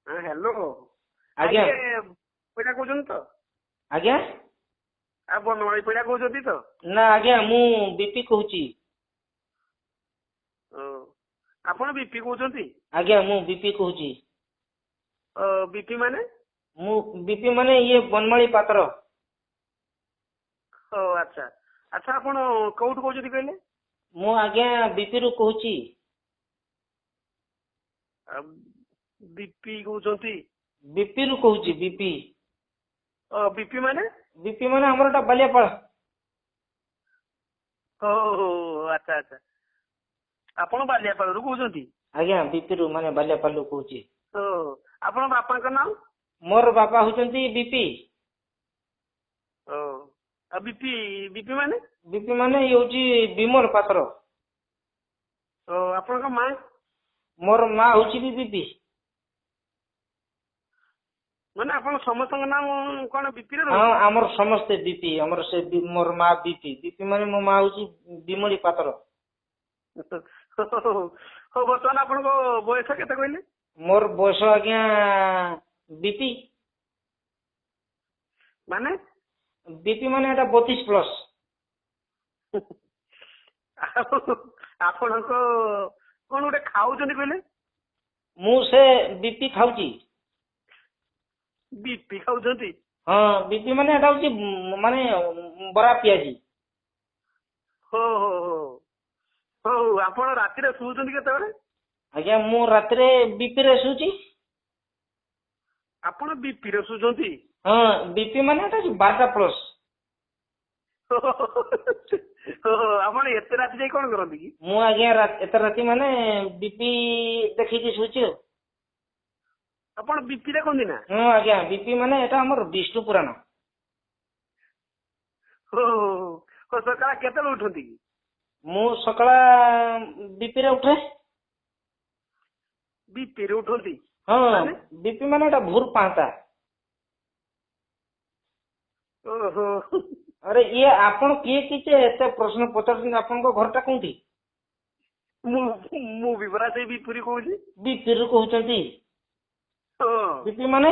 ହଁ, ହ୍ୟାଲୋ। ଆଜ୍ଞା। ପଇଡ଼ା କହୁଛନ୍ତି ତ? ଆଜ୍ଞା। ଆଉ ବନମାଳୀ ପଇଡ଼ା କହୁଛନ୍ତି ତ? ନା ଆଜ୍ଞା, ମୁଁ ବିପି କହୁଛି। ଓ, ଆପଣ ବିପି କହୁଛନ୍ତି? ଆଜ୍ଞା, ମୁଁ ବିପି କହୁଛି। ବିପି ମାନେ? ମୁଁ ବିପି ମାନେ ଇଏ ବନମାଳୀ ପାତ୍ର। ଓ ଆଚ୍ଛା ଆଚ୍ଛା, ଆପଣ କୋଉଠୁ କହୁଛନ୍ତି କହିଲେ? ମୁଁ ଆଜ୍ଞା ବିପି ରୁ କହୁଛି। ବିପି କହୁଛନ୍ତି? ବିପି ରୁ କହୁଛି, ବିପି। ବିପି ମାନେ? ବିପି ମାନେ ଆମର ଏଟା ବାଲିଆପାଳ। ହଉ, ଆଚ୍ଛା ଆଚ୍ଛା, ଆପଣ ବାଲିଆପାଳରୁ କହୁଛନ୍ତି? ଆଜ୍ଞା, ବିପି ରୁ ମାନେ ବାଲିଆପାଳରୁ କହୁଛି। ଓ, ଆପଣ ବାପାଙ୍କ ନାମ? ମୋର ବାପା ହଉଛନ୍ତି ବିପି। ଓ, ଆଉ ବିପି, ବିପି ମାନେ? ବିପି ମାନେ ଇଏ ହଉଛି ବିମଲ ପାତ୍ର। ଓ, ଆପଣଙ୍କ ମା? ମୋର ମା ହଉଛି ବି ବିପି। ମାନେ ଆପଣ ସମସ୍ତଙ୍କ ନାମ କଣ ବିପି ରେ? ହଁ, ଆମର ସମସ୍ତେ ବିପି। ଆମର ସେ ମୋର ମା ବିପି। ବିପି ମାନେ ମୋ ମା ହଉଛି ବିମଳି ପାତ୍ର। ହଉ, ବର୍ତ୍ତମାନ ଆପଣଙ୍କ ବୟସ କେତେ କହିଲେ? ମୋର ବୟସ ଆଜ୍ଞା ବିପି। ମାନେ? ବିପି ମାନେ ଏଟା 32 ପ୍ଲସ। ଆଉ ଆପଣଙ୍କ କଣ ଗୋଟେ ଖାଉଛନ୍ତି କହିଲେ? ମୁଁ ସେ ବିପି ଖାଉଛି। ବିପି ଖାଉଛନ୍ତି? ହଁ, ବିପି ମାନେ ଏଟା ହଉଛି ମାନେ ବରା ପିଆଜି। ହଉ ହଉ ହଉ ହଉ, ଆପଣ ରାତିରେ ଶୋଉଛନ୍ତି କେତେବେଳେ? ଆଜ୍ଞା, ମୁଁ ରାତିରେ ବିପିରେ ଶୋଉଛି। ଆପଣ ବିପିରେ ଶୋଉଛନ୍ତି? ହଁ, ବିପି ମାନେ ଏଟା 12ଟା ପ୍ଲସ। ଆପଣ ଏତେ ରାତି ଯାଇ କଣ କରନ୍ତି କି? ମୁଁ ଆଜ୍ଞା ଏତେ ରାତି ମାନେ ବିପି ଦେଖିକି ଶୋଉଛି ଆଉ। ଆପଣ ବିପି ଦେଖନ୍ତି ନା? ହଁ ଆଜ୍ଞା, ବିପି ମାନେ ଏଟା ଆମର ବିଷ୍ଣୁ ପୁରାଣ। ହଉ, ସକାଳେ କେତେବେଳେ ଉଠନ୍ତି କି? ମୁଁ ସକାଳ ବିପିରେ ଉଠେ। ବିପିରେ ଉଠନ୍ତି? ହଁ, ବିପି ମାନେ ଏଟା ଭୋର 5ଟା। ଓହୋ। ଆରେ ଇଏ ଆପଣ କିଏ କି ଯେ ଏତେ ପ୍ରଶ୍ନ ପଚାରୁଛନ୍ତି? ଆପଣଙ୍କ ଘରଟା କୋଉଠି? ମୁଁ ବି ପରା ସେଇ ବିପୁରୀ କହୁଛି। ବିପିରୁ କହୁଛନ୍ତି? ବିପି ମାନେ?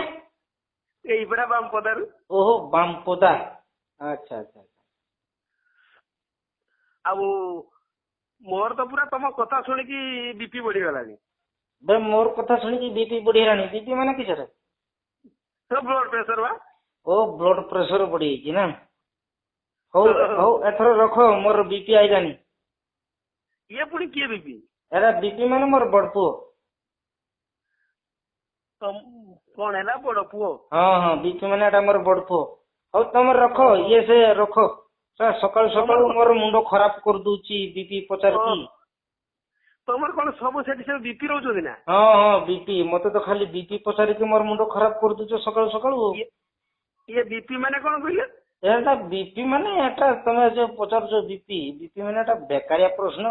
ଏଇ ପରା ବାମପଦାରୁ। ଓହୋ, ବାମପଦା, ଆଚ୍ଛା ଆଚ୍ଛା। ଆଉ ମୋର ତ ପୁରା ତମ କଥା ଶୁଣିକି ବିପି ବଢିଗଲାଣି। ବେ, ମୋର କଥା ଶୁଣିକି ବିପି ବଢିଗଲାଣି? ବିପି ମାନେ କି ସେଟା? ବ୍ଲଡ ପ୍ରେସର ବା। ଓ, ବ୍ଲଡ ପ୍ରେସର ବଢିଯାଇଛି ନା? ହଉ ହଉ, ଏଥର ରଖ, ମୋର ବିପି ଆଇଲାଣି। ଇଏ ପୁଣି କିଏ ବିପି? ଏଟା ବିପି ମାନେ ମୋର ବଡ ପୁଅ। କଣ ହେଲା, ବଡ ପୁଅ? ହଁ ହଁ, ବିପି ମାନେ ଏଟା ମୋର ବଡ ପୁଅ। ହଉ, ତମେ ରଖ, ଇଏ ସେ ରଖ। ସକାଳୁ ସକାଳୁ ମୋର ମୁଣ୍ଡ ଖରାପ କରିଦଉଛି ବିପି ପଚାରିକି। ତମର କଣ ସବୁ ସେଠି ସବୁ ବିପି ରହୁଛନ୍ତି ନା? ହଁ ହଁ, ବିପି। ମତେ ତ ଖାଲି ବିପି ପଚାରିକି ମୋର ମୁଣ୍ଡ ଖରାପ କରିଦଉଛ ସକାଳୁ ସକାଳୁ। ଇଏ ବିପି ମାନେ କଣ କହିଲେ? ଏଟା ବିପି ମାନେ ଏଟା ତମେ ଯୋଉ ପଚାରୁଛ ବିପି, ବିପି ମାନେ ଏଟା ବେକାରିଆ ପ୍ରଶ୍ନ।